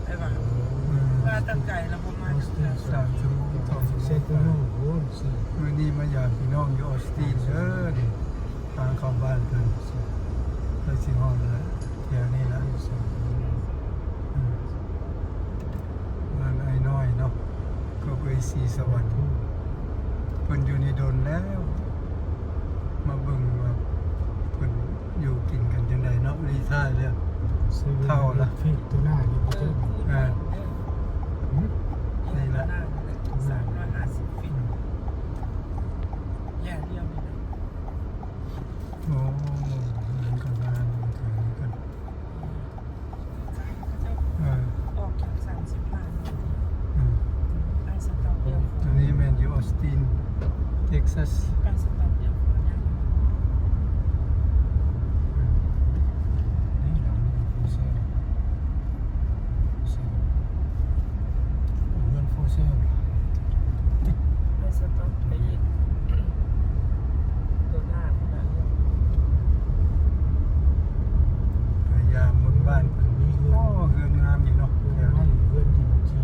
ແຕ່ວ່າ ອືມ ມາຕັ້ງໄກແລ້ວບໍ່ມາຈັກເທື່ອ ສາມຊົ່ວໂມງ ສອງຊົ່ວໂມງ. ມື້ນີ້ມາຢາມພີ່ນ້ອງຢູ່ອອສຕິນເດີ ນີ້ ທາງເຂົ້າບ້ານເພິ່ນ ໃກ້ຊິຮອດແລ້ວ ແຖວນີ້ລະ ອືມ ບ້ານອ້າຍນ້ອຍເນາະ ກໍເຄີຍ ສີສະຫວັນ ເພິ່ນຢູ່ນີ້ດົນແລ້ວ ມາເບິ່ງວ່າເພິ່ນຢູ່ກິນກັນຈັ່ງໃດເນາະ ລີທ້າຍແລ້ວ ເຖົ້າລະ ຟີດໂຕໜ້ານີ້ບໍ່ເຖິງ ເອີ ນີ້ລະ ສາມຮ້ອຍຫ້າສິບຟີດ ຢ່າງດຽວນີ້ນະ. ໂອ້ ເຮືອນກໍງາມ ເອີ ອອກຈາກສາມສິບຫ້າເນາະ ອືມ ໄປສະຕອບດຽວ ໂຕນີ້ແມ່ນຢູ່ອອສຕິນ ເທັກຊັສ ໄປສະຕອບດຽວ ນີ້ຫຼັງນີ້ ເຮືອນໂຟເຊລ ໄປສະຕອບໄປອີກ ໂຕໜ້າພຸ້ນນະ ພະຍາຍາມເບິ່ງບ້ານເພິ່ນມີເຮືອນ ໂອ້ ເຮືອນງາມດີເນາະ ເຮືອນ ເຮືອນທີ່ ທີ່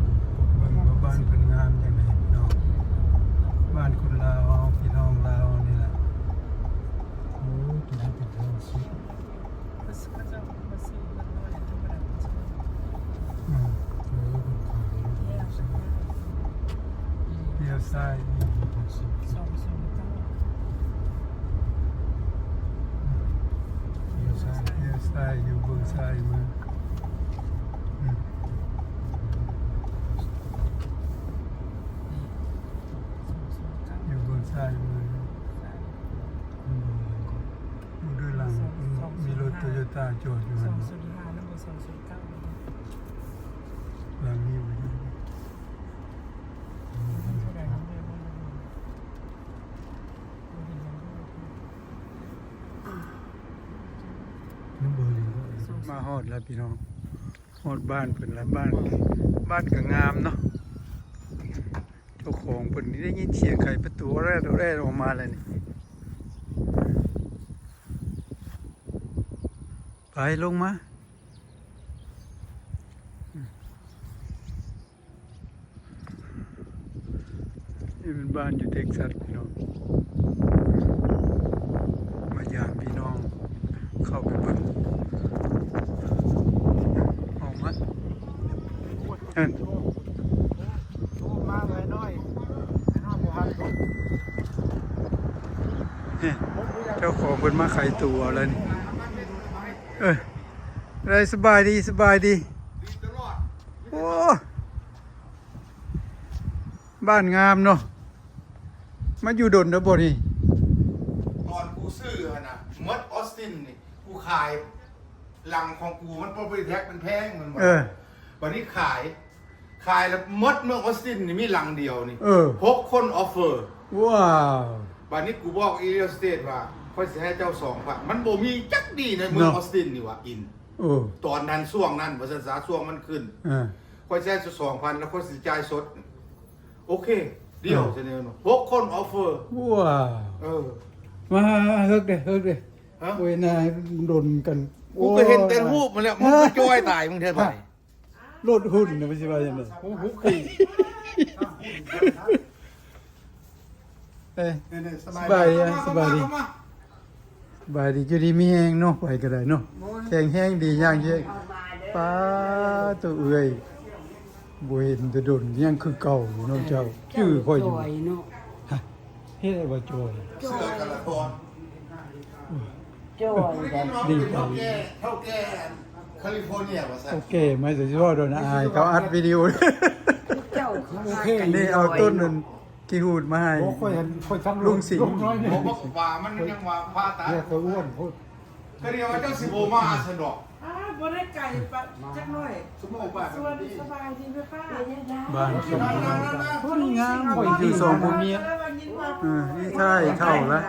ເບິ່ງວ່າບ້ານເພິ່ນງາມຈັ່ງໃດເນາະ ບ້ານຄົນລາວເຮົາ ພີ່ນ້ອງລາວເຮົານີ້ແຫຼະ ໂອ້ ຕົວນີ້ເປັນທາງສຸດ. ເຂົາເຈົ້າມາຊື້ເຮືອນນ້ອຍທຳມະດາ ອືມ ເອີ ເພິ່ນຂາຍຢູ່ ລ້ຽວຊ້າຍນີ້ ສອງສູນເກົ້າ ລ້ຽວຊ້າຍ ລ້ຽວຊ້າຍຢູ່ເບື້ອງຊ້າຍມື ອືມ ຢູ່ເບື້ອງຊ້າຍມື. ຢູ່ດ້ານຫຼັງ ມີລົດໂຕໂຍຕ້າຈອດຢູ່ຫັ້ນ ສອງສູນຫ້ານະບໍ່ ສອງສູນເກົ້າ ຫຼັງນີ້ບໍ່ໄດ້ ມາຮອດແລ້ວພີ່ນ້ອງ ຮອດບ້ານເພິ່ນລະ ບ້ານ ບ້ານກໍງາມເນາະ. ເຈົ້າຂອງເພິ່ນນີ້ໄດ້ຍິນສຽງໄຂປະຕູແຣດໆອອກມາແລ້ວນີ້ ໄປລົງມາ ນີ້ເປັນບ້ານຢູ່ເທັກຊັສພີ່ນ້ອງ ມາຢາມພີ່ນ້ອງ ເຂົ້າໄປເບິ່ງ ອອກມາ ເອີ ມາໄວໜ້ອຍ ໄວໜ້ອຍບໍ່ທັນ ເອີ ເຈົ້າຂອງເພິ່ນມາໄຂຕູ້ເອົາແລ້ວນີ້ ເອີ ໄດ້ ສະບາຍດີ ສະບາຍດີ ໂອ້ ບ້ານງາມເນາະ ມາຢູ່ດົນແລ້ວບໍ່ນີ້? ຕອນກູຊື້ຫັ້ນນະ ໝົດອອສຕິນນີ້ ກູຂາຍ ຫຼັງຂອງກູມັນບໍ່ໄດ້ແທັກ ມັນແພງ ແມ່ນບໍ່? ເອີ ບັດນີ້ຂາຍ ຂາຍແລ້ວໝົດເມືອງອອສຕິນນີ້ມີຫຼັງດຽວນີ້ ເອີ ຫົກຄົນອອຟເຟີ ວ້າວ ບັດນີ້ກູບອກ real estate ວ່າ ຂ້ອຍຊິໃຫ້ເຈົ້າສອງພັນ ມັນບໍ່ມີຈັກດີໃນເມືອງ ເນາະ ອອສຕິນນີ້ວ່າ ອິນ ເອີ ຕອນນັ້ນ ຊ່ວງນັ້ນ ວ່າຊັ້ນສາ ຊ່ວງມັນຂຶ້ນ ເອີ ຂ້ອຍຊິໃຫ້ສອງພັນ ແລ້ວຂ້ອຍຊິຈ່າຍສົດ ໂອເຄ ດຽວ ເອີ ຊະແນວເນາະ ຫົກຄົນອອຟເຟີ ວ້າວ ເອີ ມາ ເຮີກເດ້ ເຮີກເດ້ ຮະ ໂອ້ຍ ນາຍດົນກັນ ກູກໍເຫັນແຕ່ຮູບມັນແຫຼະ ໂອ້ຍ ມຶງກໍຈ່ອຍຕາຍ ມຶງແທ້ໄປ ລົດຫຸ່ນນະ ມັນຊິວ່າຈັ່ງໃດ ໂອ້ໂຫ ເອີ ສະບາຍດີ ສະບາຍດີ ສະບາຍດີ ຢູ່ດີມີແຮງເນາະ ໄປກໍໄດ້ເນາະ ໂອ້ຍ ແຂງແຮງດີຢ່າງເດີ ປ້າໂຕເອື້ອຍ ບໍ່ເຫັນແຕ່ດົນ ຍັງຄືເກົ່າຢູ່ເນາະເຈົ້າ ຈື່ຂ້ອຍຢູ່ ຈ່ອຍເນາະ ຮະ ເຮັດໃດວ່າຈ່ອຍ ເສື້ອກະລະກອນ ຈ່ອຍ ດີໃຈ ເຖົ້າແກ່ ເຖົ້າແກ່ຄາລິຟໍເນຍວ່າຊັ້ນ ໂອເຄ ມາຊິເວົ້າໂດນອາຍ ເຂົາອັດວິດີໂອ ເຈົ້າ ໂອເຄ ນີ້ເອົາຕົ້ນນັ້ນ ຂີ້ຫູດມາໃຫ້ ບໍ່ ຂ້ອຍ ຂ້ອຍທັງລຸງສິງ ລຸງນ້ອຍນີ້ ບໍ່ວ່າມັນຍັງວ່າຜ່າຕັດ ແລ້ວກໍອ້ວນໂພດ ກໍດຽວວ່າເຈົ້າຊິບໍ່ມາຊັ້ນດອກ ອ່າ ບໍ່ໄດ້ໄກປານ ຈັກໜ້ອຍ ຊົ່ວໂມງປາຍ ສະບາຍດີແມ່ປ້າ ບ້ານສົມບູນ ຄົນງາມ ຢູ່ສອງຜົວເມຍ ເອີ ນີ້ທ້າຍເຖົ້າລະ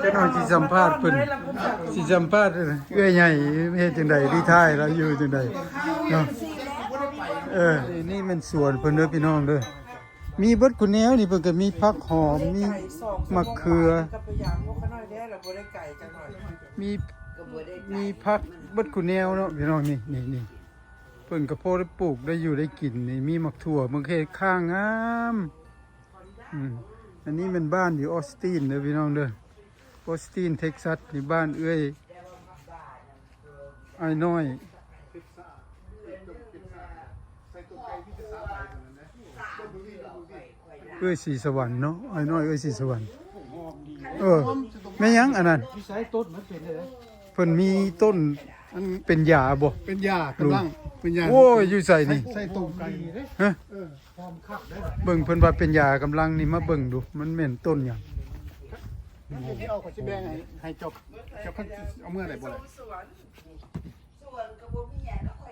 ຈັກໜ້ອຍຊິສຳພາດເພິ່ນ ຊິສຳພາດເອື້ອຍໃຫຍ່ເຮັດຈັ່ງໃດ ນີ້ທ້າຍລະຢູ່ຈັ່ງໃດເນາະ ເອີ ນີ້ແມ່ນສວນເພິ່ນເດີພີ່ນ້ອງເດີ ມີເບິດຄູ່ແນວນີ້ ເພິ່ນກໍມີຜັກຫອມ ມີໝາກເຂືອ ມີ ມີຜັກເບິດຄູ່ແນວເນາະພີ່ນ້ອງ ນີ້ ນີ້ ນີ້ ເພິ່ນກໍພໍໄດ້ປູກໄດ້ຢູ່ໄດ້ກິນນີ້ ມີໝາກຖົ່ວ ເບິ່ງເຂດຂ້າງງາມ. ອືມ ອັນນີ້ແມ່ນບ້ານຢູ່ອອສຕິນເດີພີ່ນ້ອງເດີ ອອສຕິນເທັກຊັສ ນີ້ບ້ານເອື້ອຍອ້າຍນ້ອຍ. ເອື້ອຍສີສະຫວັນເນາະ ອ້າຍນ້ອຍເອື້ອຍສີສະຫວັນ. ເອີ ແມ່ນຫຍັງອັນນັ້ນ? ຢູ່ໃສຕົ້ນມັນເປັນຈັ່ງໃດ? ເພິ່ນມີຕົ້ນ ອັນ ເປັນຢາບໍ່? ເປັນຢາກຳລັງ ເປັນຢາ. ໂອ້ຍ ຢູ່ໃສນີ້? ໃສ່ ໃສ່ຕົ້ມໄກ່ເດ້. ຮະ? ເອີ ຫອມຄັກເດ້. ເບິ່ງເພິ່ນວ່າເປັນຢາກຳລັງນີ້ ມາເບິ່ງດູ ມັນແມ່ນຕົ້ນຫຍັງ? ເອົາ ຂ້ອຍຊິແບ່ງໃຫ້ ໃຫ້ເຈົ້າ ເຈົ້າ ເອົາເມືອໄດ້ບໍ່ລະ?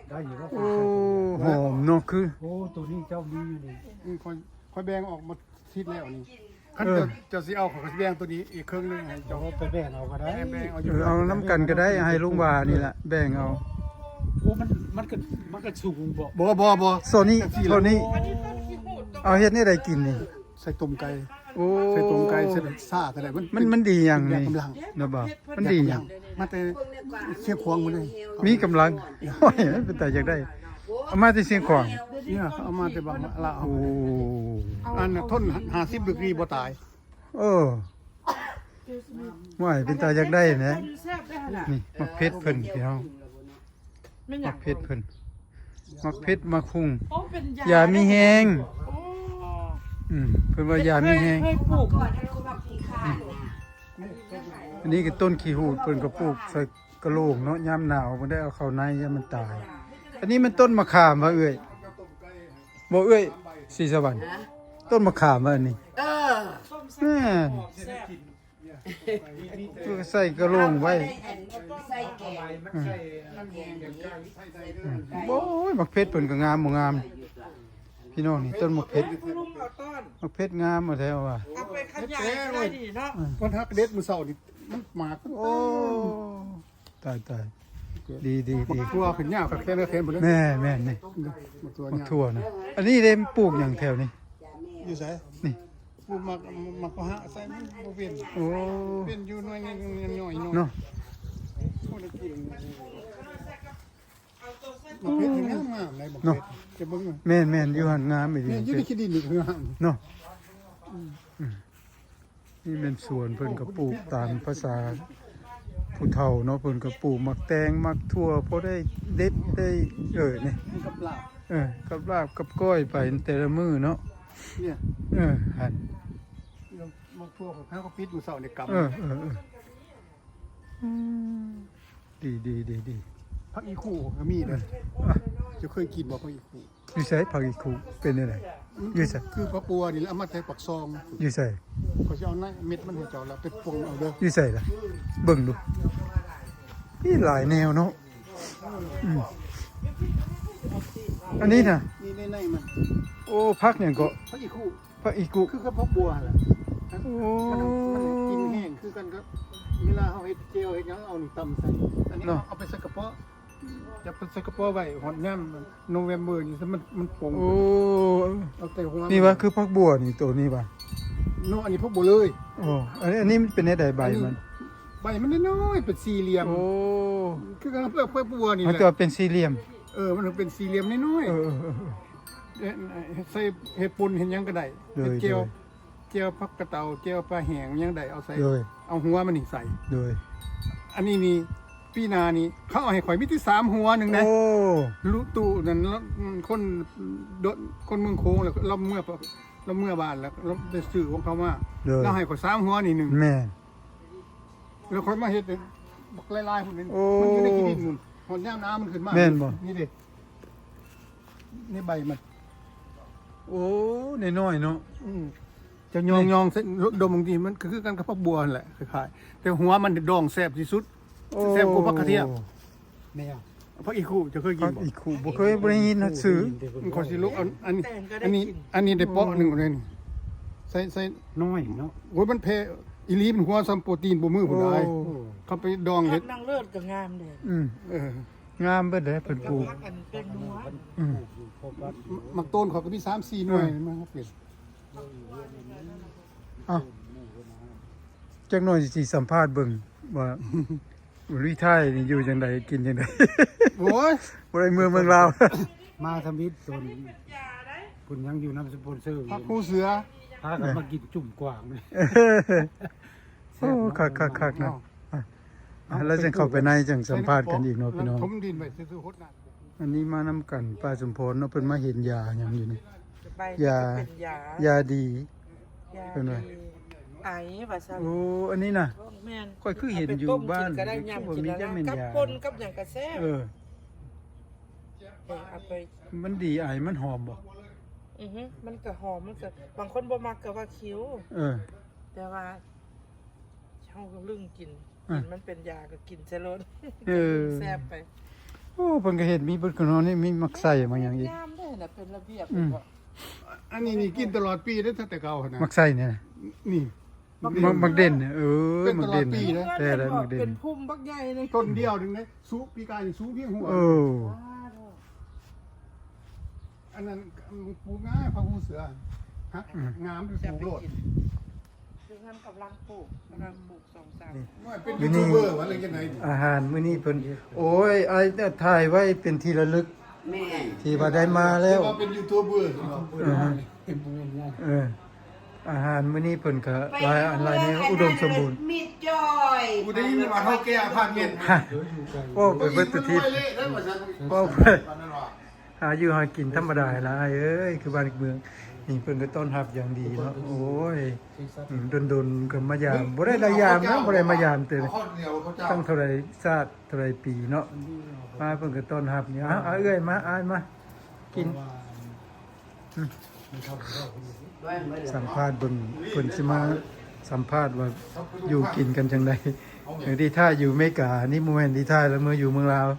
ໄດ້ຢູ່ບໍ່? ໂອ້ ຫອມເນາະ ຄື ໂອ້ ໂຕນີ້ເຈົ້າມີຢູ່ນີ້. ອືມ ຂ້ອຍ ຂ້ອຍແບ່ງອອກໝົດທິດແລ້ວນີ້. ຄັນ ເອີ ເຈົ້າ ເຈົ້າຊິເອົາ ຂ້ອຍກໍຊິແບ່ງໂຕນີ້ອີກເຄິ່ງໜຶ່ງໃຫ້ເຈົ້າ. ໂອ້ ໄປແບ່ງເອົາກໍໄດ້. ແບ່ງ ແບ່ງເອົາຢູ່ ເອີ ເອົານຳກັນກໍໄດ້ ໃຫ້ລຸງຫວ່ານີ້ລະແບ່ງເອົາ. ໂອ້ ມັນ ມັນກໍ ມັນກໍສູງບໍ່? ບໍ່ ບໍ່ ບໍ່ ໂຊນີ້ ໂຊນີ້. ເອົາເຮັດແນວໃດກິນນີ້? ໃສ່ຕົ້ມໄກ່. ໂອ້ ໃສ່ຕົ້ມໄກ່ ໃສ່ຊາກໍໄດ້. ມັນ ມັນ ມັນດີຫຍັງນີ້? ແບບກຳລັງ ນະບໍ່? ມັນດີຫຍັງ? ມາແຕ່ຊຽງຂວາງພຸ້ນເດ້. ມີກຳລັງ. ໂອ້ຍ ເປັນຕາຢາກໄດ້. ເອົາມາແຕ່ຊຽງຂວາງ? ນີ້ເຂົາເອົາມາແຕ່ບາງມະລາວ. ໂອ້ ອັນທົນຫ້າສິບດີກຣີບໍ່ຕາຍ. ເອີ ຫວາຍ ເປັນຕາຢາກໄດ້ແນະ. ນີ້ໝາກເຜັດເພິ່ນພີ່ນ້ອງ. ແມ່ນຫຍັງ? ໝາກເຜັດເພິ່ນ ໝາກເຜັດ ໝາກຫຸ່ງ. ໂອ້ ເປັນຢາ ຢາມີແຮງ. ໂອ້ ອືມ ເພິ່ນວ່າຢາມີແຮງ. ເຄີຍ ເຄີຍປູກ. ອືມ ອັນນີ້ກໍຕົ້ນຂີ້ຫູດ ເພິ່ນກໍປູກໃສ່ກະໂຫຼງເນາະ ຍາມໜາວເພິ່ນໄດ້ເອົາເຂົ້າໃນ ຢ້ານມັນຕາຍ. ອັນນີ້ມັນຕົ້ນມະຂາມຫວາເອື້ອຍ? ບໍ່ເອື້ອຍສີສະຫວັນ? ຕົ້ນມະຂາມຫວາອັນນີ້? ເອີ ແມ່ນ. ຄືໃສ່ກະໂຫຼງໄວ້. ໃສ່ແກງ ອືມ ໂອ້ຍ ໝາກເຜັດເພິ່ນກໍງາມບໍ່ງາມ ພີ່ນ້ອງນີ້. ຕົ້ນໝາກເຜັດ ໝາກເຜັດງາມແທ້ວ່າ. ເອົາໄປຂະຫຍາຍກໍໄດ້ນີ້ເນາະ. ເພິ່ນຮັກເດັດມື້ເຊົ້ານີ້ ມັນໝາກ. ໂອ້ ຕາຍໆ ດີໆໆ. ໝາກຖົ່ວຂຶ້ນຍາວຄັກແຂນແຂນພຸ້ນເດ້. ແມ່ນໆ ນີ້ ໝາກຖົ່ວ ໝາກຖົ່ວນະ. ອັນນີ້ເດ້ ປູກຫຍັງແຖວນີ້? ຢູ່ໃສນີ້? ປູກໝາກ ໝາກປະຫະໃສ່ມັນບໍ່ເປັນ. ໂອ້ ເປັນຢູ່ໜ່ວຍນ້ອຍໆ ເນາະ. ໝາກເຜັດງາມໆ ໄດ໋ ໝາກເຜັດ. ເນາະ ຈະເບິ່ງ ແມ່ນໆ ຢູ່ຫັ້ນງາມອີ່ຫຼີ. ແມ່ນ ຢູ່ໃນຂີ້ດິນນີ້ກໍງາມເນາະ. ອືມ ອືມ ນີ້ແມ່ນສວນເພິ່ນກໍປູກຕາມພາສາຜູ້ເຖົ້າເນາະ. ເພິ່ນກໍປູກໝາກແຕງ ໝາກຖົ່ວ ພໍໄດ້ເດັດໄດ້. ເອີ ນີ້ ກັບລາບ ເອີ ກັບລາບກັບກ້ອຍໄປແຕ່ລະມື້ເນາະ. ເອີ ຫັ້ນ ໝາກຖົ່ວເຮົາກໍປິດມື້ເຊົ້ານີ້ກຳ. ເອີໆໆ ອືມ ດີໆໆໆ. ຜັກອີ່ຄູ່ກໍມີເດີ. ເຈົ້າເຄີຍກິນບໍ່ ຜັກອີ່ຄູ່? ຢູ່ໃສຜັກອີ່ຄູ່? ເປັນແນວໃດ? ຢູ່ໃສ? ຄືຜັກບົວນີ້ແຫຼະ ເອົາມາແຕ່ປາກຊ່ອງ. ຢູ່ໃສ? ຂ້ອຍຊິເອົາໃນເມັດມັນໃຫ້ເຈົ້າລະໄປປົງເອົາເດີ. ຢູ່ໃສລະ? ເບິ່ງດູ ມີຫຼາຍແນວເນາະ. ອືມ ອັນນີ້ນະ ນີ້ໃນໆ ມັນ. ໂອ້ ຜັກຫຍັງເກາະ? ຜັກອີ່ຄູ່. ຜັກອີ່ຄູ່ ຄືກັບຜັກບົວຫັ້ນແຫຼະ. ໂອ້ ມັນ ມັນກິນແຫ້ງຄືກັນກັບເວລາເຮົາເຮັດແຈ່ວເຮັດຫຍັງ ເອົານີ້ຕຳໃສ່. ອັນນີ້ເນາະ ເອົາໄປໃສ່ກະເປາະ ຈະໄປໃສ່ກະເປາະໄວ້ ຮອດຍາມໂນເວັມເບີນີ້ ມັນ ມັນປົງ. ໂອ້ ເອົາແຕ່ຫົວ. ນີ້ຫວາ ຄືຜັກບົວນີ້ ໂຕນີ້ຫວາ? ເນາະ ອັນນີ້ຜັກບົວເລີຍ. ໂອ້ ອັນນີ້ ອັນນີ້ມັນເປັນແນວໃດໃບມັນ? ໃບມັນນ້ອຍໆ ເປັນສີ່ຫຼ່ຽມ. ໂອ້ ຄືກັນກັບຜັກບົວນີ້ແຫຼະ ແຕ່ວ່າເປັນສີ່ຫຼ່ຽມ. ເອີ ມັນເປັນສີ່ຫຼ່ຽມນ້ອຍໆ. ເອີໆ ເຮັດ ໃສ່ເຮັດປົ່ນເຮັດຫຍັງກໍໄດ້. ເຮັດແຈ່ວ ແຈ່ວຜັກກະເຕົາ ແຈ່ວປາແຫ້ງຫຍັງໄດ້ ເອົາໃສ່. ເອົາຫົວມັນນີ້ໃສ່. ອັນນີ້ນີ້ ປີໜ້ານີ້ເຂົາເອົາໃຫ້ຂ້ອຍມີແຕ່ສາມຫົວໜຶ່ງນະ. ໂອ້ ລຸຕຸນັ້ນ ຄົນ ຄົນເມືອງໂຂງ ແລ້ວລາວເມືອ ລາວເມືອບ້ານ ແລ້ວລາວໄປຊື້ຂອງເຂົາມາ. ລາວໃຫ້ຂ້ອຍສາມຫົວນີ້ໜຶ່ງ. ແມ່ນ. ແລ້ວຂ້ອຍມາເຮັດບັກຫຼາຍໆພຸ້ນ. ໂອ້ ມັນຢູ່ໃນຂີ້ດິນພຸ້ນ ຮອດຍາມໜາວມັນຂຶ້ນມາ. ແມ່ນບໍ່? ນີ້ເດ້ ໃນໃບມັນ. ໂອ້ ນ້ອຍໆເນາະ. ອືມ ຈະຍອງໆ ເອີ ດົມບາງທີ ມັນກໍຄືກັນກັບຜັກບົວຫັ້ນແຫຼະ ຄ້າຍໆ ແຕ່ຫົວມັນດອງແຊບທີ່ສຸດ. ໂອ້ ແຊບກວ່າຜັກກະທຽມ. ແນວ ຜັກອີ່ຄູ່ ເຈົ້າເຄີຍກິນບໍ່? ຜັກອີ່ຄູ່ບໍ່ເຄີຍ ບໍ່ໄດ້ຍິນຊື່. ຂ້ອຍຊິລຸກ ອັນ ອັນນີ້ ອັນນີ້ໄດ້ເປາະໜຶ່ງເລີຍນີ້. ໃສ່ ໃສ່ນ້ອຍເນາະ. ໂອ້ຍ ມັນແຜ່ອີ່ຫຼີ ມັນຫົວສ່ຳໂປຣຕີນໂປ້ມືພຸ້ນ. ໂອ້ ເຂົາໄປດອງເຮັດ. ນາງເລີດກໍງາມເດ້. ອືມ ເອີ ງາມເບິດເດ້ ເພິ່ນປູກ. ອືມ ໝາກໂຕນເຂົາກໍມີສາມສີ່ໜ່ວຍ. ເອີ ມາເປັນ ເອົ້າ ຈັກໜ່ອຍຊິສຳພາດເບິ່ງວ່າ ວິໄທນີ້ຢູ່ຈັ່ງໃດ ກິນຈັ່ງໃດ? ໂອ້ຍ ບໍ່ໄດ້ເມືອເມືອງລາວ ມາທຳອິດໂຕນ ເພິ່ນຍັງຢູ່ນຳສະປອນເຊີ ພັກຫູເສືອ ພາກັນມາກິນຈຸ້ມກວາງ. ໂອ້ ຄັກໆໆ ເນາະ. ອ່ະ ແລ້ວຈັ່ງເຂົ້າໄປໃນ ຈັ່ງສຳພາດກັນອີກເນາະພີ່ນ້ອງ. ຖົມດິນໄວ້ຊື່ໆ ຫົດນ້ຳ. ອັນນີ້ມານຳກັນ ປ້າສົມພອນເນາະ ເພິ່ນມາເຫັນຢາຫຍັງຢູ່ນີ້ ຢາ ຢາດີ ຢາດີ ເພິ່ນວ່າ ໄອວ່າຊັ້ນ. ໂອ້ ອັນນີ້ນະ ແມ່ນ ຂ້ອຍຄືເຫັນຢູ່ບ້ານ ເອົາໄປຕົ້ມກິນກໍໄດ້ ຍາມກິນ ກັບປົນກັບຫຍັງກໍແຊບ. ເອີ ເອີ ເອົາໄປ ມັນດີໄອ ມັນຫອມບໍ່? ອືຮຶ ມັນກໍຫອມ ມັນກໍ ບາງຄົນບໍ່ມັກກໍວ່າຄິວ. ເອີ ແຕ່ວ່າ ເຮົາກໍລຶ້ງກິນ ອ່ະ ກິນມັນເປັນຢາກໍກິນຊະໂລດ. ເອີ ແຊບໄປ. ໂອ້ ເພິ່ນກໍເຮັດມີເບິດຂະໜອນນີ້ ມີໝາກໄຊໝາກຫຍັງອີກ ງາມເດ້ນະ ເປັນລະບຽບ. ອືມ ເພິ່ນກໍ ອັນນີ້ນີ້ກິນຕະຫຼອດປີເດ້ ຕັ້ງແຕ່ເກົ່າຫັ້ນນະ ໝາກໄຊນີ້ນະ. ນີ້ ໝາກ ໝາກເດັ່ນ ເອີ ເປັນຕະຫຼອດປີເດ້ ແທ້ໆ ໝາກເດັ່ນ ເປັນພຸ່ມບັກໃຫຍ່ເລີຍ ຕົ້ນດຽວໜຶ່ງເດ້ ສູງ ປີກາຍນີ້ສູງພຽງຫົວ. ໂອ້ ອັນນັ້ນປູກງ່າຍ ຜັກຫູເສືອ ຮະ ອືມ ງາມ ໄປປູກໂລດ. ຄືເຮືອນກຳລັງປູກ ກຳລັງປູກສອງສາມ ນີ້ ເປັນຢູທູບເບີວ່າເລີຍຈັ່ງໃດ? ອາຫານມື້ນີ້ເພິ່ນ ໂອ້ຍ ອ້າຍຖ່າຍໄວ້ເປັນທີ່ລະລຶກ ແມ່ນ ທີ່ວ່າໄດ້ມາແລ້ວ ທີ່ວ່າເປັນຢູທູບເບີເນາະ. ເອີ ເອີ ອາຫານມື້ນີ້ເພິ່ນກະຫຼາຍອັນຫຼາຍແນວ ອຸດົມສົມບູນ. ໄປຫາເລີຍ ມິດຈອຍ ກູໄດ້ຍິນວ່າເຖົ້າແກ່ອາພາດເມັດ ເວົ້າໄປເບິດທຸກທີ່ ເວົ້າໄປ ຫາຢູ່ຫາກິນທຳມະດາລະອ້າຍເອີຍ ຄືບ້ານຄືເມືອງ. ນີ້ເພິ່ນກໍຕ້ອນຮັບຢ່າງດີເນາະ. ໂອ້ຍ ອືມ ດົນໆກໍມາຢາມ ບໍ່ໄດ້ຫຼາຍຢາມເນາະ ບໍ່ໄດ້ມາຢາມເທື່ອ ຕັ້ງເທົ່າໃດຊາດເທົ່າໃດປີເນາະ ມາເພິ່ນກໍຕ້ອນຮັບ. ນີ້ ເອົາ ເອື້ອຍມາ ອ້າຍມາກິນ. ອືມ ສຳພາດເບິ່ງ ເພິ່ນຊິມາສຳພາດວ່າຢູ່ກິນກັນຈັ່ງໃດ ທີ່ຖ້າຢູ່ເມກາ ນີ້ບໍ່ແມ່ນທີ່ຖ້າລະເມືອຢູ່ເມືອງລາວ.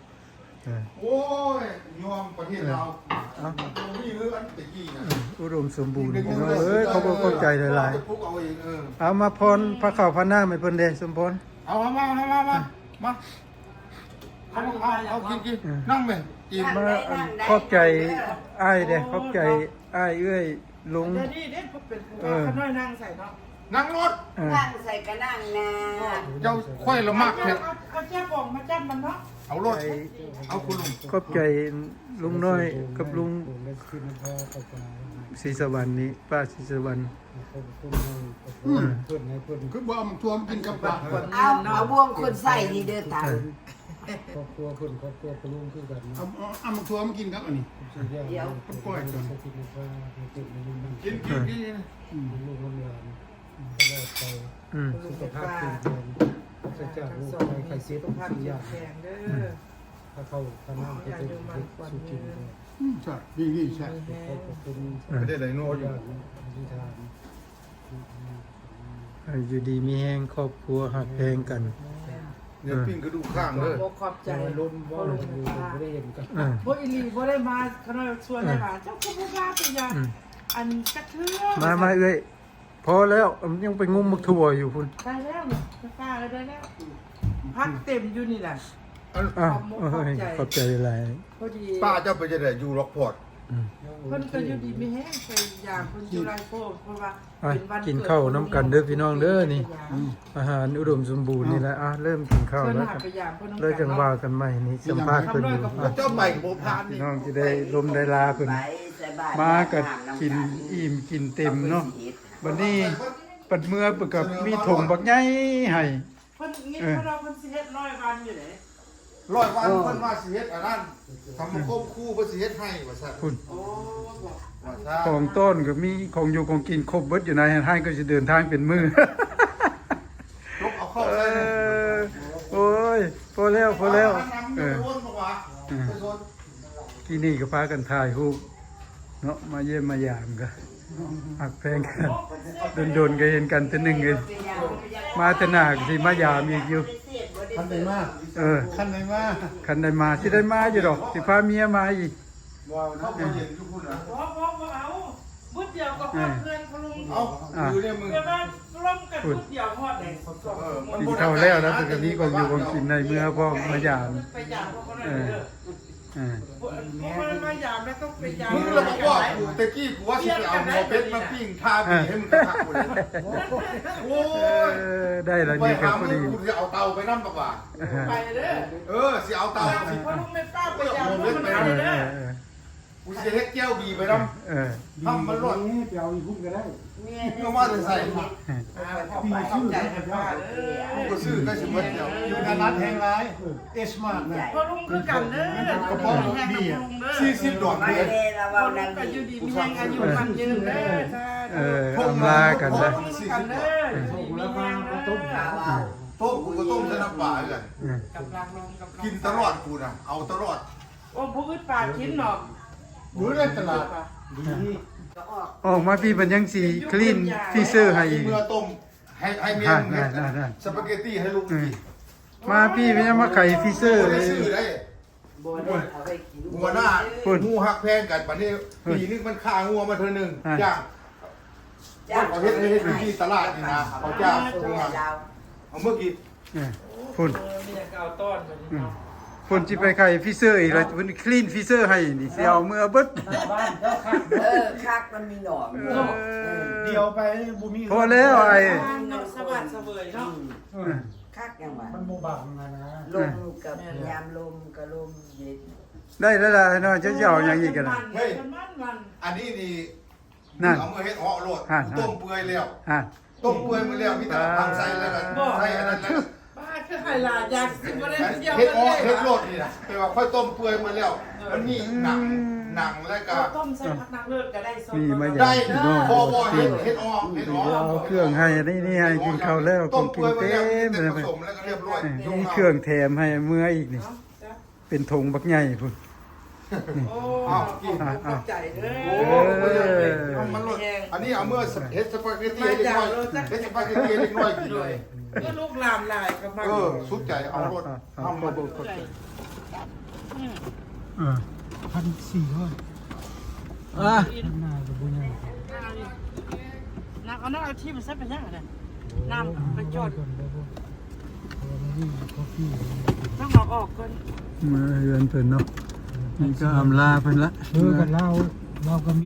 ເອີ ໂອ້ຍ ຍອມປະເທດລາວ ເອີ ເອົ້າ ບໍ່ມີເຮືອນແຕ່ກີ້ນະ. ອຸດົມສົມບູນພີ່ນ້ອງເອີຍ ຂອບອົກຂອບໃຈຫຼາຍໆ. ເອົາມາພອນພາເຂົ້າພານ້ຳໃຫ້ເພິ່ນເດ້ ສົມພອນ. ເອົາມາ ມາ ມາ ມາ ມາ ເອົາ ເອົາ ເອົາ ກິນ ກິນ ເອີ ນັ່ງແມ່ ກິນ. ມາ ອັນ ຂອບໃຈອ້າຍເດ້ ຂອບໃຈອ້າຍເອື້ອຍ ລຸງ ດຽວນີ້ເດ້ ເພິ່ນເປັນຜູ້ ເອີ ຂ້ານ້ອຍນັ່ງໃສ່ເນາະ ນັ່ງໂລດ ເອີ ນັ່ງໃສ່ກໍນັ່ງນາ. ເຈົ້າ ຂ້ອຍລະມັກແທ້ ເອົາ ເອົາແຈ່ວບອງມາຈ້ຳມັນເນາະ ເອົາໂລດ ເອົາຄຸນລຸງ. ຂອບໃຈລຸງນ້ອຍກັບລຸງສີສະຫວັນນີ້ ປ້າສີສະຫວັນ ອືມ ເພິ່ນໃຫ້ເພິ່ນ ຄືບໍ່ເອົາໝາກຖົ່ວມາກິນກັບປາ? ເອົາ ເອົາບ່ວງຄົນໃສ່ນີ້ເດີຕາ. ຄອບຄົວເພິ່ນ ຄອບຄົວພໍ່ລຸງຄືກັນເນາະ. ເອົາ ເອົາ ເອົາໝາກຖົ່ວມາກິນກັບອັນນີ້ ດຽວ ກັບກ້ອຍກ່ອນ. ກິນ ກິນ ກິນ ກິນ ອືມ ລູກຫຼານຕະຫຼອດໄປ ອືມ ສຸຂະພາບແຂງແຮງ ປາສະຈາກໂລກໄພໄຂ້ເຈັບທຸກສິ່ງຢ່າງ ອືມ ພາເຂົ້າພານ້ຳ ພາເຈົ້າເຮັດສູ່ກິນ. ອືມ ແຊບ ນີ້ ນີ້ແຊບ ຂອບຄຸນ ເອີ ໄດ້ໄດໂນຢູ່ ອະທິຖານ ໃຫ້ຢູ່ດີມີແຮງ ຄອບຄົວຮັກແພງກັນ. ແມ່ນ ເອີ ປີ້ງກະດູກຂ້າງເດີ. ຂໍຂອບໃຈ ລົມເວົ້າຢູ່ ບໍ່ໄດ້ເຫັນກັນ ເອີ ບໍ່ອີ່ຫຼີ ບໍ່ໄດ້ມາຂະນ້ອຍຊວນ ເອີ ໄດ້ວ່າ ເຈົ້າຄືບໍ່ມາເປັນຫຍັງ ອືມ ອັນຈັກເທື່ອ. ມາ ມາເອື້ອຍ ພໍແລ້ວ ຍັງໄປງຸ້ມໝາກຖົ່ວຢູ່ພຸ້ນ. ໄດ້ແລ້ວ ໄປປ່າກໍໄດ້ແລ້ວ ຜັກເຕັມຢູ່ນີ້ນະ. ເອີ ຂອບໃຈ ຂອບໃຈຫຼາຍ. ປ້າເຈົ້າເປັນຈັ່ງໃດ ຢູ່ລັອກພອດ? ອືມ ເພິ່ນກໍຢູ່ດີມີແຮງ ໄປຢາມເພິ່ນຢູ່ໄລໂພ ເພາະວ່າ ອ່ະ ເປັນວັນ ກິນເຂົ້ານຳກັນເດີພີ່ນ້ອງເດີ. ນີ້ ອືມ ອາຫານອຸດົມສົມບູນນີ້ແຫຼະ. ອ່ະ ເລີ່ມກິນເຂົ້າແລ້ວ ເລີຍຈັ່ງວ່າກັນໃໝ່. ນີ້ສຳພາດເພິ່ນຢູ່. ອ່ະ ເຈົ້າໄປບໍ່ຜ່ານ ພີ່ນ້ອງຊິໄດ້ລົມໄດ້ລາເພິ່ນ ມາກໍກິນອີ່ມກິນເຕັມເນາະ. ບັດນີ້ບັດເມືອ ເພິ່ນກໍມີຖົງບັກໃຫຍ່ໃຫ້. ເພິ່ນ ເອີ ເພິ່ນວ່າເພິ່ນຊິເຮັດຮ້ອຍວັນຢູ່ເດ້. ຮ້ອຍວັນ ເອີ ເພິ່ນວ່າຊິເຮັດອັນນັ້ນ ສະມາຄົມຄູເພິ່ນຊິເຮັດໃຫ້ວ່າຊັ້ນ. ພຸ້ນ ໂອ້ ວ່າຊັ້ນ ຂອງຕ້ອນກໍມີ ຂອງຢູ່ຂອງກິນຄົບເບິດຢູ່ໃນຫັ້ນ. ໃຫ້ກໍຊິເດີນທາງເປັນມື້. ຈົກເອົາເຂົ້າໃສ່ ເອີ ໂອ້ຍ ພໍແລ້ວ ພໍແລ້ວ. ເອີ ເອີ ກີ້ນີ້ກໍພາກັນຖ່າຍຮູບ ເນາະ ມາຢ້ຽມມາຢາມກໍຮັກແພງກັນ ດົນໆກໍເຫັນກັນເທື່ອໜຶ່ງເລີຍ. ມາເທື່ອໜ້າກໍຊິມາຢາມອີກຢູ່. ຄັນໄດ້ມາ ເອີ ຄັນໄດ້ມາ ຄັນໄດ້ມາ ຊິໄດ້ມາຢູ່ດອກ ຊິພາເມຍມາອີກ. ບໍ່ເອົານະ ບໍ່ເຫັນຢູ່ພຸ້ນນະ. ບໍ່ ບໍ່ ບໍ່ເອົາ ມື້ດຽວກໍຮອດເຮືອນພໍ່ລຸງ. ເອົາ ອ່າ ຢູ່ໃນເມືອງ ແບບວ່າລົມກັນມື້ດຽວຮອດໄດ້ສອງຊົ່ວໂມງ. ກິນເຂົ້າແລ້ວ ແລ້ວເພິ່ນກໍມີຂອງຢູ່ຂອງກິນໃນເມືອພ້ອມ ມາຢາມ ໄປຢາມພວກເຂົາໜ້ອຍເດີ. ເອີ. ເອີ ບໍ່ ບໍ່ມາ ມາຢາມແລ້ວຕ້ອງໄປຢາມ ມຶງລະບອກວ່າ ກູ ແຕ່ກີ້ກູວ່າຊິໄປເອົາຫົວເປັດມາປີ້ງທາບີໃຫ້ມຶງກະຄັກພຸ້ນ. ໂອ້ຍ ເອີ ໄດ້ລະ ໄປຫາມຶງ ກູຊິເອົາເຕົາໄປນຳບັກຫວ່າ. ໄປເດີ ເອີ ຊິເອົາເຕົາ ຊິ ພໍ່ລຸງແມ່ປ້າໄປຢາມເພິ່ນເດີ. ເອີ ເອີ ເອີ ກູຊິເຮັດແຈ່ວບີໄປນຳ. ເອີ ທຳມັນໂລດ ໄປເອົາຢູ່ພຸ້ນກະໄດ້. ແມ່ນ ເອົາມາແຕ່ໃສ? ອ່າ ຂອບໃຈໃຫ້ປ້າເດີ. ກູກະຊື້ໃກ້ຊິໝົດແລ້ວ ຢູ່ຕະຫຼາດແຮງຫຼາຍ ເອສມາດນະ. ພໍ່ລຸງຄືກັນເດີ ກະເປົາເບຍສີ່ສິບດອນເດີ. ພໍ່ລຸງກະຢູ່ດີມີແຮງ ອາຍຸໝັ້ນຍືນເດີ. ເອີ ອຳລາກັນເດີ ພໍ່ລຸງຄືກັນເດີ ຢູ່ດີມີແຮງເດີ. ຕົ້ມ ກູກະຕົ້ມໃສ່ນ້ຳປາຄືກັນ. ເອີ ກຳລັງລົງ ກຳລັງ ກິນຕະຫຼອດ ກູນະ ເອົາຕະຫຼອດ. ໂອ້ ບໍ່ອຶດປາກກິນເນາະ ຢູ່ໃນຕະຫຼາດ. ອອກມາພີ້ເພິ່ນຍັງຊິຄລີນຟຣີເຊີໃຫ້ອີກ. ເມືອຕົ້ມໃຫ້ ໃຫ້ແມ່ ເຮັດສະປາເກັດຕີໃຫ້ລູກກິນ. ມາພີ້ເພິ່ນຍັງມາໄຂຟຣີເຊີ ບໍ່ໄດ້ຊື້ໄດ້. ບໍ່ໄດ້ເອົາໄວ້ກິນ ຫົວໜ້າ ພຸ້ນ ໝູ່ຮັກແພງກັນ. ບັດນີ້ປີໜຶ່ງມັນຂ້າງົວມາເທື່ອໜຶ່ງ ຈ້າງ ເຂົາເຮັດ ເຮັດຢູ່ທີ່ຕະຫຼາດນີ້ນະ ເຂົາຈ້າງ ເອົາເມືອກິນ. ເອີ ພຸ້ນ ເອີ ມີຫຍັງກະເອົາຕ້ອນໄປນີ້ເນາະ. ພຸ້ນຊິໄປໄຂຟຣີເຊີອີກລະ ເພິ່ນຄລີນຟຣີເຊີໃຫ້ນີ້ ຊິເອົາເມືອເບິດ. ເອີ ຄັກ ມັນມີໜອງ. ເອີ ດຽວໄປບໍ່ມີ ພໍແລ້ວອ້າຍ. ເນາະ ສະບາຍສະເຫວີຍເນາະ. ຄັກຫຍັງຫວະ ມັນບໍ່ບັງຫັ້ນນະ. ລົມກະ ຍາມລົມກະລົມເຢັນ ໄດ້ຫຼາຍໆເນາະ. ເຈົ້າຊິເອົາຫຍັງອີກກະໄດ້. ເຮີ້ຍ ອັນນີ້ນີ້ ນັ້ນ ເອົາມາເຮັດເຫາະໂລດ. ຫັ້ນ ຕົ້ມເປື່ອຍແລ້ວ ຫັ້ນ ຕົ້ມເປື່ອຍໝົດແລ້ວ ມີແຕ່ເອົາຜັກໃສ່ແລ້ວກະໃສ່ອັນນັ້ນແລ້ວ. ປ້າຄືໃຫ້ຫຼາຍຢ່າງ ຊິບໍ່ໄດ້ ເຮັດເຫາະ ເຮັດໂລດນີ້ນະ. ແຕ່ວ່າຂ້ອຍຕົ້ມເປື່ອຍໝົດແລ້ວ ມັນມີໜັງ ໜັງແລ້ວກະ ຕົ້ມໃສ່ຜັກໜັກເລີດກະໄດ້. ມີມາຢາມພີ່ນ້ອງ ເຮັດເຫາະ ເຮັດເຫາະ ເອົາເຄື່ອງໃຫ້ ອັນນີ້ໃຫ້ກິນເຂົ້າແລ້ວ ຂອງກິນເຕັມເລີຍ. ມີເຄື່ອງແຖມໃຫ້ເມືອອີກນີ້ ເປັນຖົງບັກໃຫຍ່ພຸ້ນ. ນີ້ ໂອ້ ຂອບໃຈເດີ. ໂອ້ ເອີ ອັນນີ້ເອົາເມືອເຮັດສະປາເກັດຕີໃຫ້ເດັກນ້ອຍ ເຮັດສະປາເກັດຕີໃຫ້ເດັກນ້ອຍກິນເລີຍ. ຄືລູກຫຼານຫຼາຍກະມັກ. ເອີ ສຸດໃຈ ເອົາໂລດ. ເອີ ພັນສີ່ຮ້ອຍ. ອ່າ ໜ້າກະບໍ່ໃຫຍ່. ນ້ຳ ເອົານ້ຳ ເອົາທີ່ມັນໃສ່ໄປຫຍັງຫັ້ນນະ. ນ້ຳໄປຈອດ ຕ້ອງເອົາອອກກ່ອນ. ມາເຮືອນເພິ່ນເນາະ. ນີ້ກະອຳລາເພິ່ນລະ. ເອີ ກັນລາວ ລາວກະມີ